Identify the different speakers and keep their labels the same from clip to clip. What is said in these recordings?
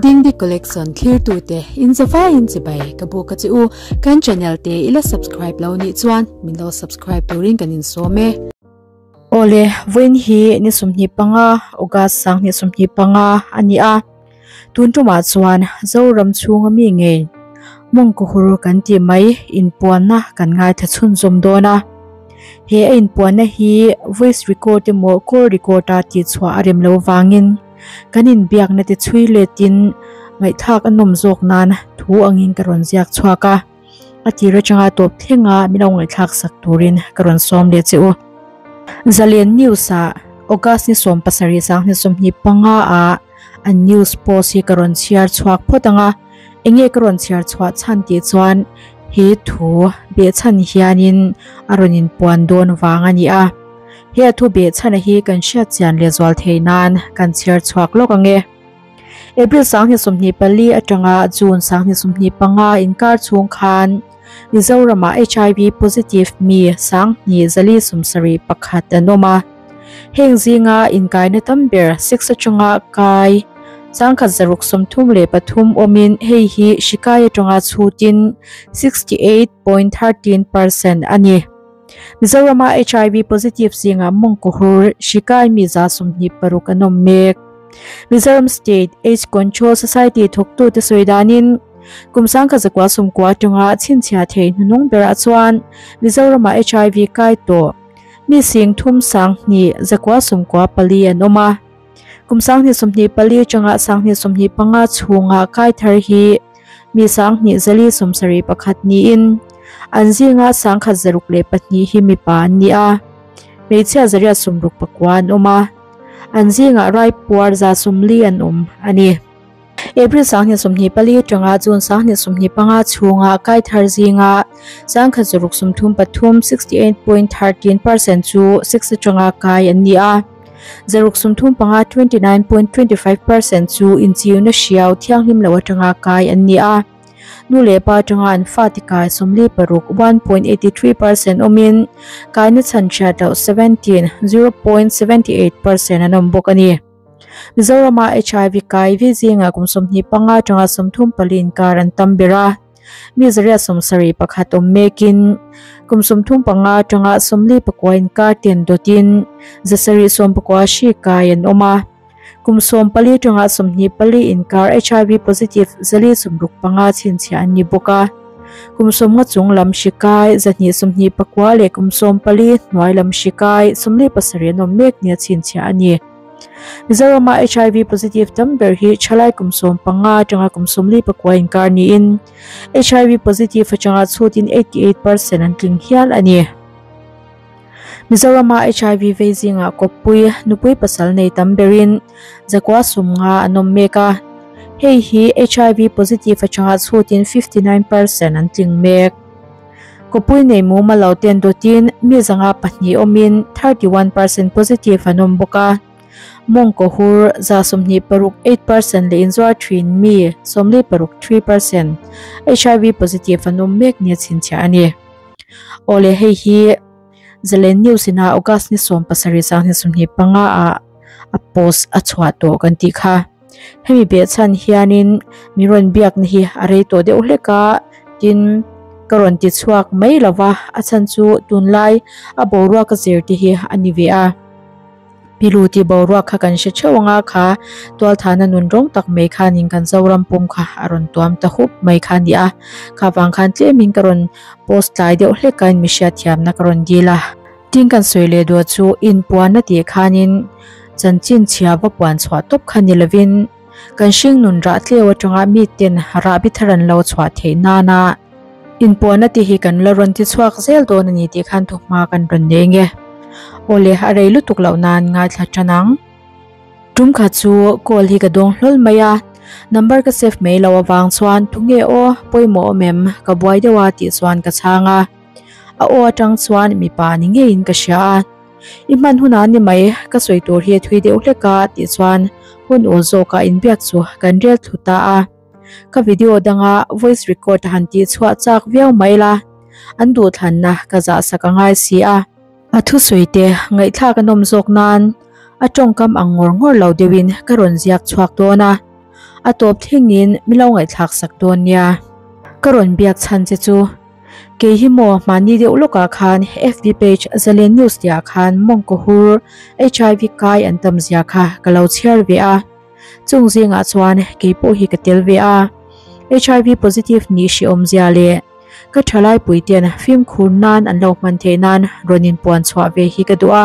Speaker 1: Dingdi Collection thlirtute in zavaiin chibai ka buk a che u. Kan channel te i la subscribe lo nih chuan min lo subscribe turin kan insawm e.
Speaker 2: Awle, vawiin hi ni 25 August 2025 a ni a, tun tumah chuan Zoram chhunga mi ngei mawngkawhur kan tih mai inpuanna kan ngaithla chhunzawm dawn a. He a inpuanna hi voice record emaw call record a tihchhuah a rem lo vangin kan inbiakna te chhui letin ngaihthlak a nawm zawk nan thu angin ka rawn ziak chhuak a. A tir atanga tawp thlenga min lo ngaihthlak sak turin ka rawn sawm leh che u. Zalen News ah August ni 17 2025 ah an news post hi ka rawn chhiar chhuak phawt ang a, enge ka rawn chhiar chhuah chhan tih chuan he thu behchhan hianin a rawn inpuan dawn vang a ni a. He a thu behchhana hi kan hriat chian lehzual theih nan kan chhiar chhuak lawk ang e. April 2024 atanga June 2025 inkar chhung khan Mizoramah HIV positive mi 2071 an awm a. Heng zinga inkaina tam ber sex atanga kai 1633 awmin hei hi hri kai atanga chhutin 68.13% a ni. Mizorama HIV positive zinga mawngkawhur hri kai mi 26 an awm mek. Mizoram State AIDS Control Society thawktute sawi danin kum 1990 atanga chhinchhiah thei hnuhnung berah chuan Mizorama HIV kai tawh mi 32,994 an awm a. Kum 2024 atanga 2025 chhunga kai thar hi mi 2471 niin an zinga 1,002 hi mipa an ni a, hmeichhia 869 an awm a, an zingah raipuar 140 an awm a ni. April 2024 atanga June 2025 chhunga kai thar zinga 1,633, 68.13%, chu sex atanga kai an ni a, 635, 29.25%, chu inchiuna hriau thianghlim lo atanga kai an ni a. Nu leh pa atanga an fate kai 46, 1.83%, awmin kaina chhan hriat loh 17, 0.78%, an awm bawk a ni. Mizorama HIV kai vi zinga kum 25 atanga 34 inkar an tam ber a, mi 871 awm mekin kum 35 atanga 49 inkar ten dawtin 719 hri kai an awm a. Kum 14 atanga 24 inkar HIV positive 465 chhinchhiah an ni bawk a. Kum 50 chung lam hri kai 229 leh kum 14 hnuai lam hri kai 47 an awm mek nia chhinchhiah a ni. Mizorama HIV positive tam ber hi thalai kum 15 atanga kum 49 inkar niin HIV positive atanga chhutin 88% an tling hial a ni. Mizorama HIV vei zinga kawppui nupui pasal nei tam berin 190 an awm mek a, hei hi HIV positive atanga chhutin 59% an tling mek. Kawppui nei muma lo ten dawtin mi 502 awmin 31% positive an awm bawk a. Mawngkawhur 26, 8% leh inzuar thin mi 46, 3%, HIV positive an awm mek nia chhinchhiah a ni. Awle hei hi Zalen News ina August ni 17 2025 ah a post a chhuah tawh kan tih kha. Hemi behchhan hianin mi rawn biakna hi a rei tawh deuh hlek a, tin ka rawn ti chhuak mai lova a chhan chu tunlai a boruak a zir te hi a ni ve a. Pilu tih boruak kha kan hre theuh anga kha tualthana nun rawng tak mai khanin kan Zoram pum kha a rawn tuam ta hup mai kha a ni a. Kha vang khan tlemin ka rawn post tlai deuh hlek a in mi hriatthiamna ka rawn dil a. Tin kan sawi leh duah chu inpuanna tih khanin chanchin chhia va puan chhuah tawp kha ni lovin kan hring nun rah tleu atanga miten rahbi thar an lo chhuah theih nana inpuanna te hi kan la rawn ti chhuak zel dawn a ni tih khan thuhma kan rawn nei nge. Awle a rei lutuk loh nan ngaithla tan ang. Tum kha chu call hi ka dawng hlawl mai a, number ka save mai lo avang chuan tunge aw pawimawh awm em ka buai deuh a tih chuan ka chhang a. A aw atang chuan mipa ni ngeiin ka hria a. I hman hunah ni mai ka sawi tur hi a thui deuh hlek a tih chuan hun awl zawkah inbiak chu kan rel thlu ta a. Ka video danga voice record a han tih chhuah chak viau mai la, an duhthlanna ka zah sak a ngai si a. A thusawi te ngaihthlak a nawm zawk nan a tawngkam ang ngawr ngawr lo deuhin ka rawn ziak chhuak dawn a. A tawp thlengin mi lo ngaihthlak sak dawn nia. Ka rawn biak chhan che chu kei hi maw hmani deuh lawkah khan FB page Zalen News tihah khan mawngkaw hur HIV kai an tam zia kha ka lo chhiar ve a. Chung zingah chuan kei pawh hi ka tel ve a. HIV positive nih hrehawm zia leh ka thalai puite'n fimkhur nan an lo hman theih nan rawn inpuan chhuah ve hi ka duh a.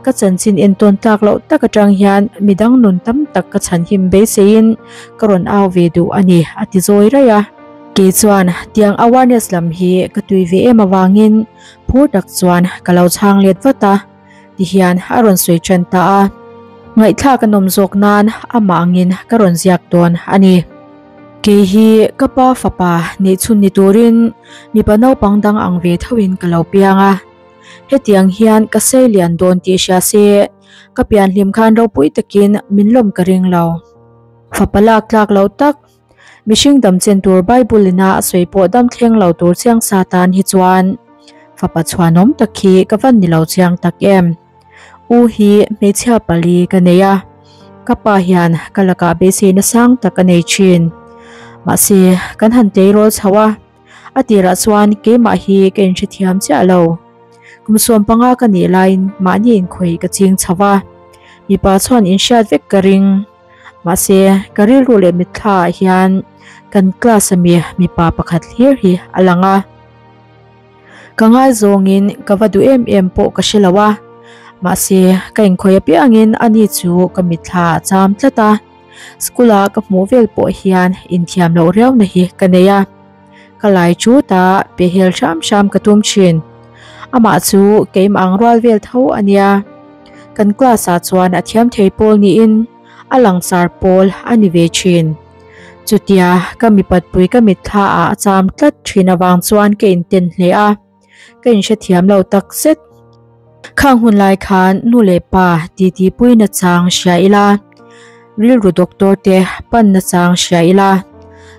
Speaker 2: Ka chanchin entawn tlak loh tak atang hian midang nun tam tak ka chhanhim beiseiin ka rawn au ve duh a ni, a ti zawi raih a. Kei chuan tiang awareness lam hi ka tui ve em avangin phur tak chuan ka lo chhang let vat a, tihian a rawn sawi tan ta a. Ngaihthlak a nawm zawk nan amah angin ka rawn ziak dawn a ni. Kei hi ka pa fapa neihchhun ni turin mipa naupang dang ang ve thoin ka lo piang a. Hetiang hian ka sei lian dawn tih hria se ka pian hlim khan ropui takin min lawm ka ring lo. Fapa lak tlak lo tak, mihring dam chen tur Bible ina a sawi pawh dam thleng lo tur chiang sa tan hi chuan fapa chhuanawm tak hi ka van ni lo chiang tak em. U hi hmeichhia pali ka nei a, ka pa hian ka lakah beiseina sang tak a nei thin. Mahse, kan han tleirawl chho a, a tirah chuan keimah hi ka inhrethiam chiah lo. Kum 15 ka nih laiin mahni inkhawih ka ching chho a, mipa chuan inhriat vek ka ring. Mahse, ka rilru leh mitthlaah hian kan class ami mipa pakhat hlir hi a lang a. Ka ngaizawngin ka va duh em em pawh ka hre lo a, mahse ka inkhawih apiangin ani chu ka mitthla a cham tlat a, school a ka hmuh vel pawh hian inthiam loh riauna hi ka nei a, ka lai chut a pehhel hram hram ka tum thin. Amah chu keimah ang rual vel tho a nia, kan class ah chuan a thiam thei pawl niin a langsar pawl a ni ve thin. Chutia ka mipatpui ka mitthla ah a cham tlat thin avang chuan ka inten hle a, ka inhrethiam lo tak zet. Khang hun lai khan nu leh pa titi pui nachang hria ila, rilru doctor te pan nachang hria ila,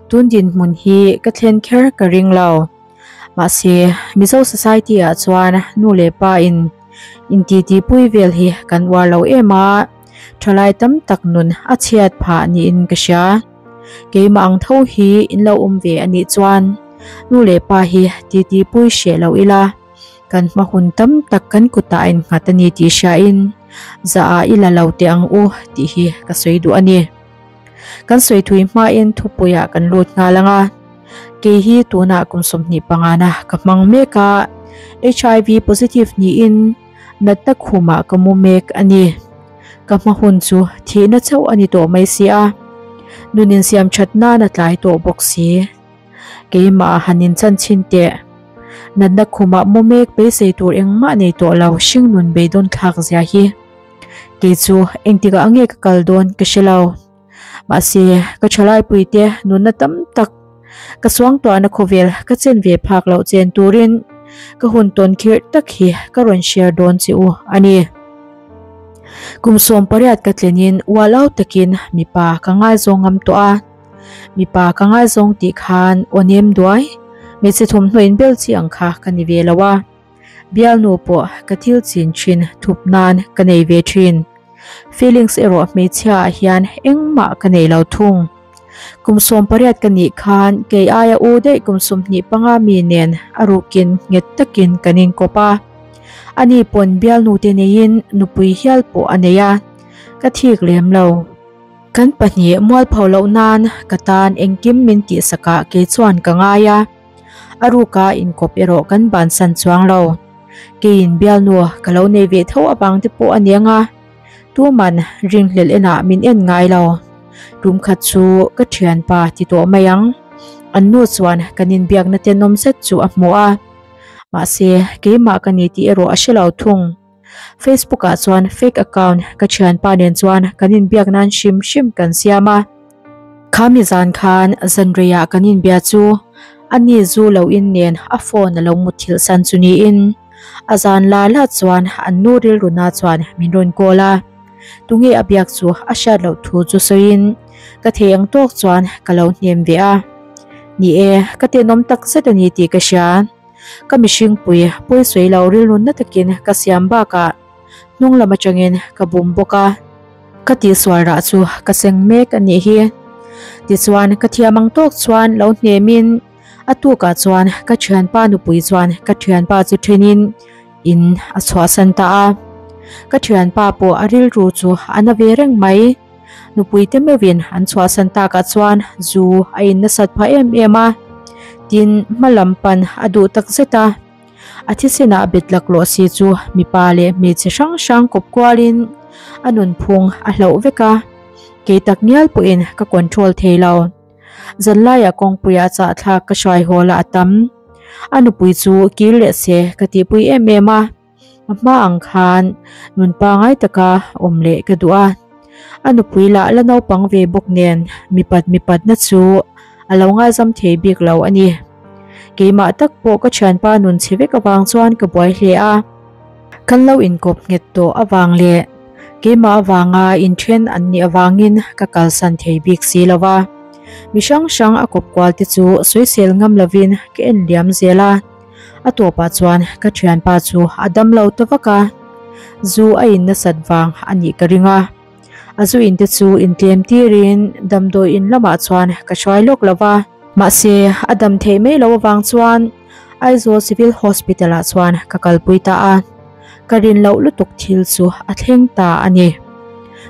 Speaker 2: tun dinhmun hi ka thlen kher ka ring lo. Mahse, Mizo society ah chuan nu leh pa in intiti pui vel hi kan uar lo em a, Thalai tam tak nun a chhiat phah niin ka hria. Keimah ang tho hi in lo awm ve a nih chuan nu leh pa hi titi pui hreh lo ila, kan hma hun tam tak kan kutah a innghat a ni tih hriain zah ah i la lo teh ang u tih hi ka sawi duh a ni. Kan sawi thui hmain thupuiah kan lut nghal ang a, kei hi tunah kum 25 na ka hmang mek a, HIV positive niin, Natna khumah ka mu mek a ni. Ka hma hun chu thihna chauh a ni tawh mai si a, nun insiam that nan a tlai tawh bawk si. Keimah ah han inchan chhin teh. Natna khumah mu mek beisei tur engmah nei tawh lo hringnun beidawn thlak zia hi. Kei chu engtikah nge ka kal dawn ka hre lo. Mahse, ka thalaipuite nunna tam tak ka suangtuahna khawvel ka chen ve phak loh chen turin ka hun tawn khirh tak hi ka rawn share dawn che u a ni. Kum 18 ka tlenin ualau takin mipa ka ngaizawng ngam tawh a. Mipa ka ngaizawng tih khan aw nem duai, hmeichhe thawmhnaw inbel chi ang kha ka ni ve lo a. Bialnu pawh ka thil chin thin thup nan ka nei ve thin. Feelings erawh hmeichhia ah hian engmah ka nei lo thung. Kum 18 ka nih khan kei aia u daih kum 25 mi nen a rukin nghet takin kan inkawp a. Ani pawn bialnu te neiin nupui hial pawh a nei a, ka thik lem lo. Kan pahnih mualpho loh nan ka tan engkim min tihsakah kei chuan ka ngai a. A ruka inkawp erawh kan bansan chuang lo. Keiin bialnu ka lo nei ve tho avang te pawh a niang a, tuman ringhlelh enah min en ngai lo. Tum khat chu ka thianpa ti tawh mai ang. An nu chuan kan inbiakna tenawm zet chu a hmu a. Mahse, keimah ka ni tih erawh a hre lo thung. Facebook ah chuan fake account ka thianpa nen chuan kan inbiak nan hrim hrim kan siam a. Kha mi zan khan zanreiah kan inbia chu ani zu lo in nen a phone a lo mutthilh san chu niin a zan la la chuan an nu rilru na chuan min rawn call a. Tunge a biak chu a hriat loh thu chu sawiin ka thei ang tawk chuan ka lo hnem ve a. Ni e, ka tenawm takzet a ni tih ka hria. Ka mihringpui pawisawi lo rilru na takin ka siam bakah hnung lam atangin ka bum bawk a, ka tihsual rah chu ka seng mek a nih hi. Tichuan ka thiam ang tawk chuan lo hnemin a tukah chuan ka thianpa nupui chuan ka thianpa chu thenin in a chhuahsan ta a. Ka thianpa pawh a rilru chu a na ve reng mai. Nupui te meuhin an chhuahsan takah chuan zu a in nasat phah em em a. Tin, hma lam pan a duh tak zet a. A thisenah bet laklawh si chu mipa leh hmeichhe hrang hrang kawp kualin a nunphung a hloh vek a. Kei tak ngial pawhin ka control thei lo. Zanlaiah kawngpuiah chahthlak ka hruai haw lah a tam. A nupui chu kir leh se ka tihpui em em a. A hma ang khan nun pangai taka awm leh ka duh a. A nupui lah la naupang ve bawk nen mipat mipatna chu a lo ngaizam thei bik lo a ni. Keimah tak pawh ka thianpa nun chhe vek avang chuan ka buai hle a. Kan lo inkawp nghet tawh avang leh keimah avanga inthen an nih avangin ka kalsan thei bik si lo va. Mi hrang hrang a kawp kual te chu sawisel ngam lovin ka en liam zel a. A tawpah chuan ka thianpa chu a dam lo ta vak a, zu a in nasat vang a nih ka ring a. A zu in te chu intlem tirin damdawi in lamah chuan ka hruai lawk lo va. Mahse, a dam theih mai loh avang chuan Aizawl Civil Hospital ah chuan ka kalpui ta a, ka rin loh lutuk thil chu a thleng ta a ni.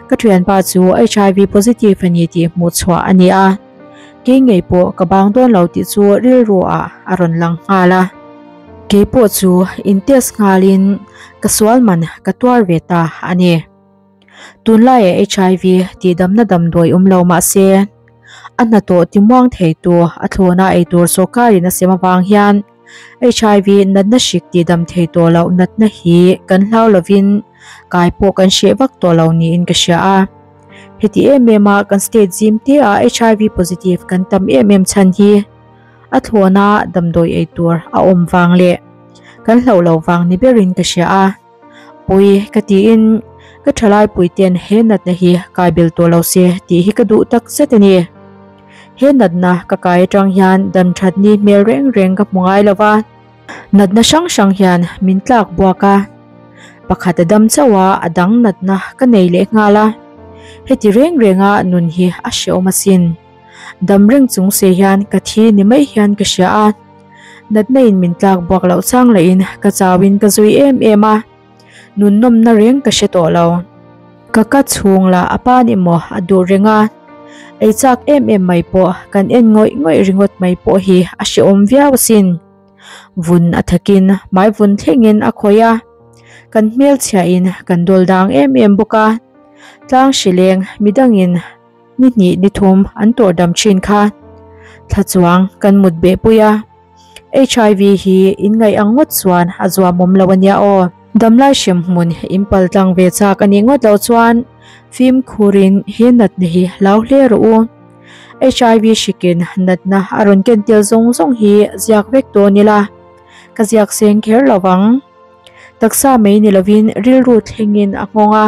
Speaker 2: Ka thianpa chu HIV positive a ni tih hmuh chhuah a ni a. Kei ngei pawh ka bang dawn lo tih chu rilru ah a rawn lang nghal a. Kei pawh chu in test nghalin ka sual man ka tuar ve ta a ni. Tunlaiah HIV tihdamna damdawi awm lo mah se, a hnathawh timuang theitu a thlawna eitur sawrkarin a sem avang hian HIV natna hrik tihdam thei tawh loh natna hi kan hlau lovin kai pawh kan hreh vak tawh lo niin ka hria a. Heti em em a kan state zim te ah HIV positive kan tam em em chhan hi a thlawna damdawi eitur a awm vang leh kan hlauh loh vang ni berin ka hria a. Pui ka tiin ka thalai puiten he natna hi kai bel tawh lo se tih hi ka duh tak zet a ni. He natna ka kai atang hian dan that ni hmel reng reng ka hmu ngai lo va. Natna hrang hrang hian min tlak buak a, pakhat a dam chauh a, a dang natna ka nei leh nghal a. Heti reng renga nun hi a hrehawm asin. Dam reng chung se hian ka thi ni mai hian ka hria a. Natna in min tlak buak loh chang leh in ka chau in ka zui em em a. Nun nawmna reng ka hre tawh lo. Ka ka chhung lah a pa ni maw a duh reng a. Ei chak em em mai pawh kan en ngawih ngawih ringawt mai pawh hi a hrehawm viau asin. Vun a thakin hmai vun thlengin a khawih a. Kan hmelchhia in kan dawl dang em em bawk a. Tlang hrileng midangin ni hnih ni thum an tawrh dam thin kha. Thla chuang kan mut beh pui a. HIV hi in ngaih ang ngawt chuan a zuamawm lo a nia aw. Damlai hrem hmun in pal tlang ve chak a nih ngawt loh chuan fimkhurin he natna hi hlau hle rawh u. HIV hrikin natna a rawn ken tel zawng zawng hi ziak vek dawn ila ka ziak seng kher lo vang. Taksa mai ni lovin rilru thlengin a nghawng a,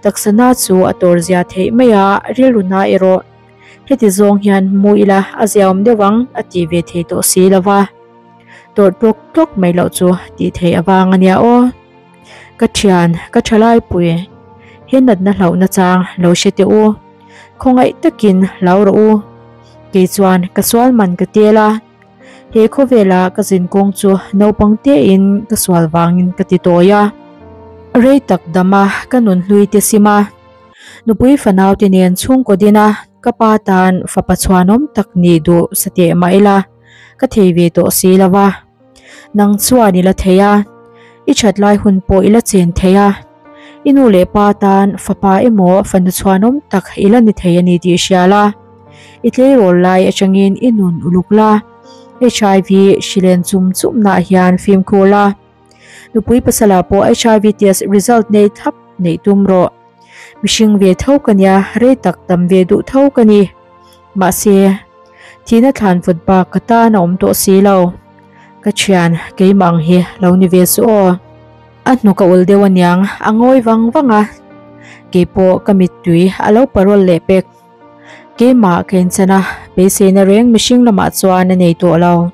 Speaker 2: taksa na chu a tawr zia theih mai a, rilru na erawh heti zawng hian hmu ila a ziaawm deuh ang a ti ve thei tawh si lo va. Tawrh tlawk tlawk mai loh chu tih theih avang a nia aw. Ka thian, ka thalaipui, he natna hlauhna chang lo hre teh u. Khawngaih takin hlau rawh u. Kei chuan ka sual man ka tel a. He khawvela ka zin kawng chu naupang tein ka sual vangin ka ti tawi a. Rei tak dama ka nun hlui te sim a. Nupui fanau te nen chhungkaw din a ka pa tan fapa chhuanawm tak nih duh sateh mah ila ka thei ve tawh si lo va. Nang chuan i la thei a, i that lai hun pawh i la chen thei a. I nu leh pa tan fapa emaw fanu chhuanawm tak i la ni thei a ni tih hria la. I tleirawl lai atangin i nun uluk la, HIV hrilen chum chumnah hian fimkhur la. Nupui pasala pawh HIV test result nei thlap neih tum rawh. Mihring ve tho ka nia, rei tak tam ve duh tho ka ni. Mahse, thihna thlan vut bak ka tan a awm tawh si lo. Ka thian, keimah ang hi lo ni ve suh aw. A hnuk a ul deuh aniang, a ngawi vang vang a. Keipawh ka mittui a lo parol leh pek. Keimah ka inchan a, beiseina reng mihring lamah chuan a nei tawh lo.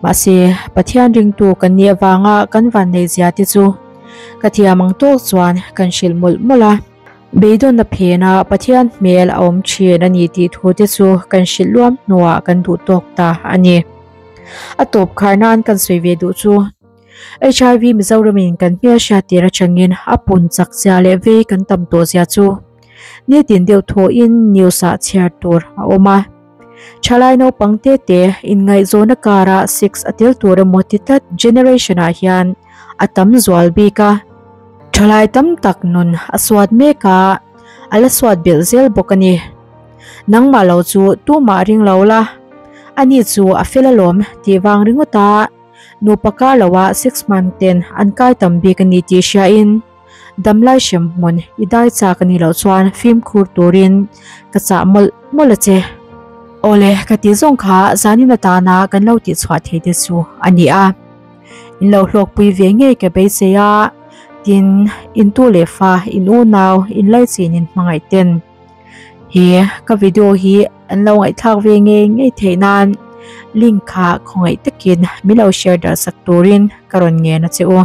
Speaker 2: Mahse, Pathian ringtu kan nih avanga kan vanneih zia te chu ka thiam ang tawk chuan kan hrilh mawlh mawlh a. Beidawnna phena Pathian hmel a awm thin a ni tih thu te chu kan hrilh luam hnuah kan duh tawk ta a ni. A tawp khar nan kan sawi ve duh chu HIV Mizoramin kan hmel hriat tir atangin a pun chak zia leh vei kan tam tawh zia chu nitin deuh thawhin news ah chhiar tur a awm a. Thalai naupang te te inngaihzawna karah sex a tel tur emaw ti tlat generation ah hian a tam zual bik a. Thalai tam tak nun a suat mek a, a la suat belh zel bawk a ni. Nangmah lo chu tumah ring lo la, ani chu a fel alawm tih vang ringawt a, nupa kar loah sex month ten an kai tam bik a ni tih hriain damlai hrem hmun i dai chak a nih loh chuan fimkhur turin ka chah mawlh mawlh a che. Awle, ka tih zawng kha zanin atana kan lo tihchhuah thei te chu a ni a. In lo hlawkpui ve ngei ka beisei a, tin, in tu leh fa, in unau, in laichin in hmangaih ten he ka video hi an lo ngaihthlak ve ngei ngei theih nan link kha khawngaih takin min lo share darh sak turin ka rawn ngen a che u.